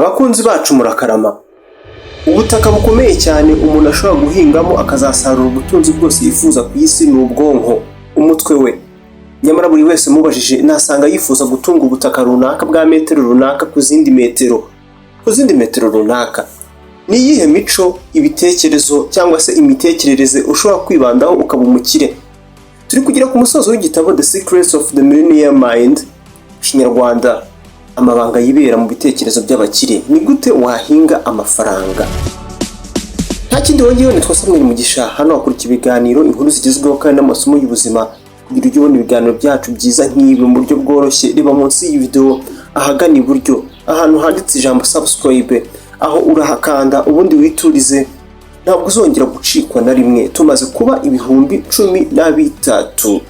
Abakunzi bacu, murakarama. Ubutaka bukomeye cyane umuntu ashobora guhingamo akazasarura ubutunzi bwose yifuza ku isi ni ubwonko, umutwe we. Nyamara buri wese mubajije nasanga yifuza gutunga ubutaka runaka bwa metero runaka ku zindi metero, ku zindi metero runaka. Ni iyihe mico, ibitekerezo cyangwa se imitekerereze ushobora kwibandaho ukaba umukire? Turi kugera ku musozo w'igitabo The Secrets of the Millionaire Mind, Kinyarwanda Amabanga yibera mu bitekerezo by'abakire. Ni gute wahinga amafaranga? Nta kindi wongeyeho, nitwa Samuel Mugisha. Hano hakurikira ibiganiro, inkuru zigezweho kandi n'amasomo y'ubuzima. Kugira ujye ubona ibiganiro byacu byiza nk'ibi mu buryo bworoshye, reba munsi y'iyi video ahagana iburyo, ahantu handitse ijambo "subscribe". Aho urahakanda ubundi witurize, ntabwo uzongera gucikwa na rimwe. Tumaze kuba 13,000.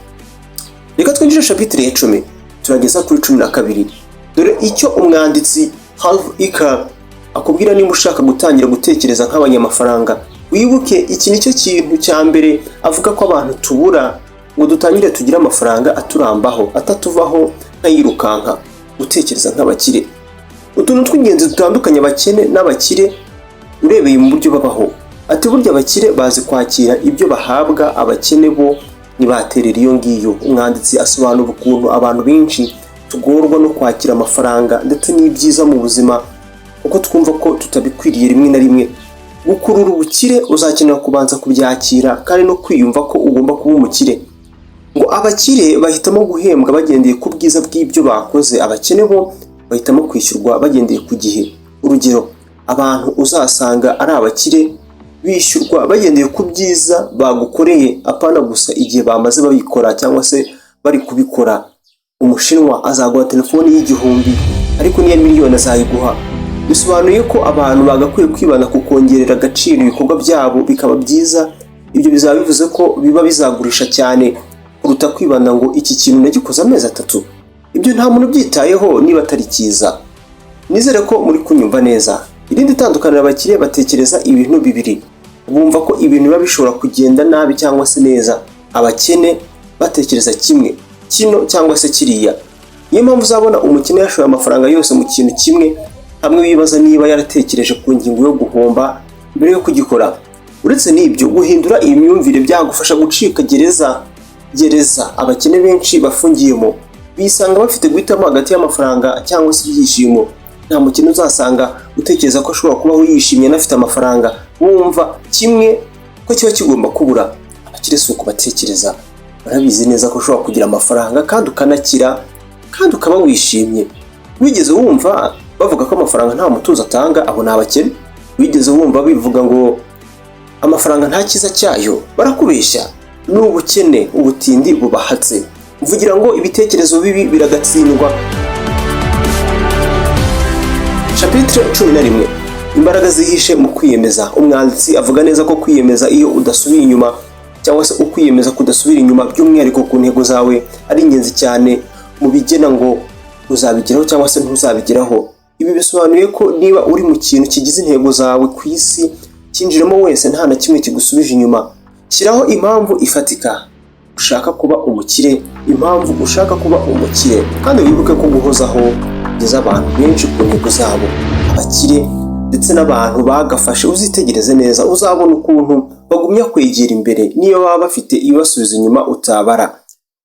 Reka twinjire chapitre ya 10, turageza kuri 12. Dore icyo umwanditsi Harv Eker akubwira: niba ushaka gutangira gutekereza nk'abanyamafaranga, wibuke iki nicyo kintu cya mbere avuga ko abantu tubura ngo dutangire tugire amafaranga aturambaho, atatuvaho nkayirukanka: gutekereza nk'abakire. Utuntu tw'ingenzi dutandukanye abakene n'abakire urebeye mu buryo babaho. Ati: "Burya abakire bazi kwakira ibyo bahabwa, abakene bo ntibaterera iyo ngiyo." Umwanditsi asobanura ukuntu abantu benshi tugorwa no kwakira amafaranga ndetse n'ibyiza mu buzima, kuko twumva ko tutabikwiriye rimwe na rimwe. Gukurura ubukire, uzakenera kubanza kubyakira kandi no kwiyumva ko ugomba kuba umukire. Ngo abakire bahitamo guhembwa bagendeye ku bwiza bw'ibyo bakoze, abakene bo bahitamo kwishyurwa bagendeye ku gihe. Urugero, abantu uzasanga ari abakire bishyurwa bagendeye ku byiza bagukoreye, apana gusa igihe bamaze babikora cyangwa se bari kubikora. Umushinwa azaguha telefoni y'1000, ariko n'iya miliyoni azayiguha. Bisobanuye ko abantu bagakwiye kwibanda ku kongerera agaciro ibikorwa byabo bikaba byiza. Ibyo bizaba bivuze ko biba bizagurisha cyane kuruta kwibanda ngo iki kintu nagikoze amezi 3. Ibyo nta muntu ubyitayeho niba atari cyiza. Nizere ko muri kunyumva neza. Irindi tandukaniro, abakire batekereza ibintu bibiri: bumva ko ibintu biba bishobora kugenda nabi cyangwa se neza. Abakene batekereza kimwe, kino cyangwa se kiriya. Niyo mpamvu uzabona umukene yashoye amafaranga yose mu kintu kimwe, hamwe wibaza niba yaratekereje ku ngingo yo guhomba mbere yo kugikora. Uretse n'ibyo, guhindura iyi myumvire byagufasha gucika gereza abakene benshi bafungiyemo. Bisanga bafite guhitamo hagati y'amafaranga cyangwa se ibyishimo. Nta mukene uzasanga utekereza ko ashobora kubaho yishimye anafite amafaranga. Bumva kimwe ko kiba kigomba kubura. Abakire si uko batekereza. Barabizi neza ko ushobora kugira amafaranga kandi ukanakira kandi ukaba wishimye. Wigeze wumva bavuga ko amafaranga nta mutuzo atanga? Abo ni abakene. Wigeze wumva bivuga ngo amafaranga nta cyiza cyayo? Barakubeshya, ni ubukene, ubutindi bubahatse. Mvugira ngo ibitekerezo bibi biragatsindwa. Chapitre 11, imbaraga zihishe mu kwiyemeza. Umwanditsi avuga neza ko kwiyemeza iyo udasubiye inyuma, cyangwa se ukwiyemeza kudasubira inyuma by'umwihariko ku ntego zawe, ari ingenzi cyane mu bigena ngo uzabigeraho cyangwa se ntuzabigeraho. Ibi bisobanuye ko niba uri mu kintu kigize intego zawe ku isi, cyinjiramo wese, nta na kimwe kigusubije inyuma. Shyiraho impamvu ifatika ushaka kuba umukire, impamvu ushaka kuba umukire, kandi wibuke ko guhozaho kugeza abantu benshi ku ntego zabo. Abakire ndetse n'abantu bagafashe, uzitegereze neza, uzabona ukuntu bagumya kwegera imbere niyo baba bafite ibibasubiza inyuma utabara.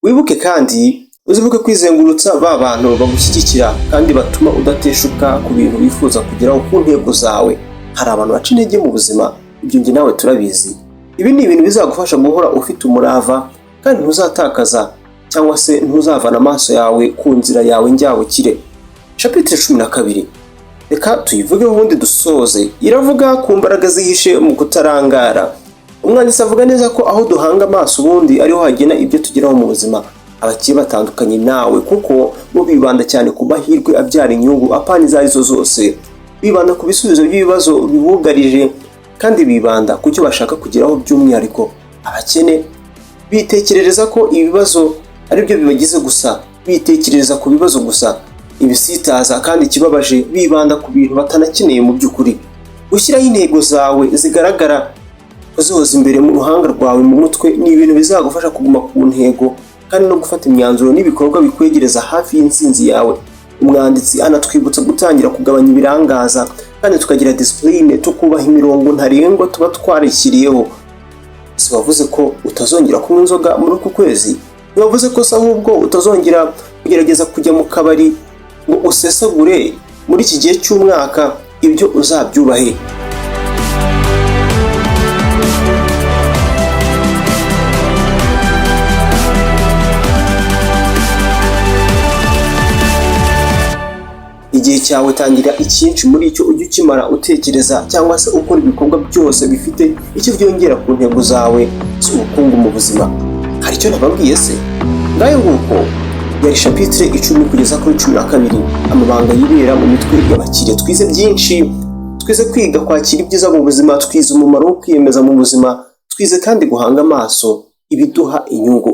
Wibuke kandi uzibuke kwizengurutsa ba bantu bagushyigikira kandi batuma udateshuka ku bintu wifuza kugeraho, ku ntego zawe. Hari abantu baca intege mu buzima, ibyo njye nawe turabizi. Ibi ni ibintu bizagufasha guhora ufite umurava kandi ntuzatakaza cyangwa se ntuzavana amaso yawe ku nzira yawe njyabukire. Chapitre 12, reka tuyivugeho ubundi dusoze. Iravuga ku mbaraga zihishe mu kutarangara. Umwanditsi avuga neza ko aho duhanga amaso ubundi ariho hagena ibyo tugeraho mu buzima. Abakire batandukanye nawe kuko bo bibanda cyane ku mahirwe abyara inyungu, apana izo arizo zose. Bibanda ku bisubizo by'ibibazo bibugarije kandi bibanda ku cyo bashaka kugeraho by'umwihariko. Abakene bitekerereza ko ibibazo ari byo bibagize gusa, bitekerereza ku bibazo gusa, ibisitaza, kandi ikibabaje bibanda ku bintu batanakeneye mu by'ukuri. Gushyiraho intego zawe zigaragara, kuzihoza imbere mu ruhanga rwawe mu mutwe, ni ibintu bizagufasha kuguma ku ntego kandi no gufata imyanzuro n'ibikorwa bikwegereza hafi y'intsinzi yawe. Umwanditsi anatwibutsa gutangira kugabanya ibirangaza kandi tukagira discipline, tukubaha imirongo ntarengwa tuba twarishyiriyeho. Si wavuze ko utazongera kunywa inzoga muri uku kwezi? Ntiwavuze ko se ahubwo utazongera kugerageza kujya mu kabari ngo usesagure muri iki gihe cy'umwaka? Ibyo uzabyubahe. Igihe cyawe tangira icyinshi muri icyo ujye ukimara utekereza cyangwa se ukora ibikorwa byose bifite icyo byongera ku ntego zawe z'ubukungu mu buzima. Hari icyo nababwiye se? Ngayo nguko, yari chapitre 10 kugeza kuri 12, amabanga yibera mu mitwe y'abakiriya. Twize byinshi, twize kwiga kwakira ibyiza mu buzima, twize umumaro wo kwiyemeza mu buzima, twize kandi guhanga amaso ibiduha inyungu.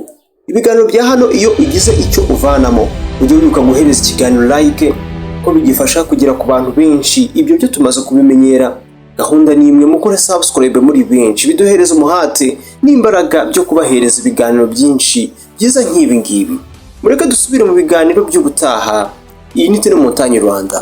Ibiganiro bya hano, iyo ugize icyo uvanamo, ujye wibuka guhereza ikiganiro like, ko bigifasha kugera ku bantu benshi. Ibyo byo tumaze kubimenyera. Gahunda ni imwe: mukore subscribe muri benshi, biduhereza umuhate n'imbaraga byo kubahereza ibiganiro byinshi byiza nk'ibi ngibi. Mureke dusubire mu biganiro by'ubutaha. Iyi ni Tele Montagne Rwanda.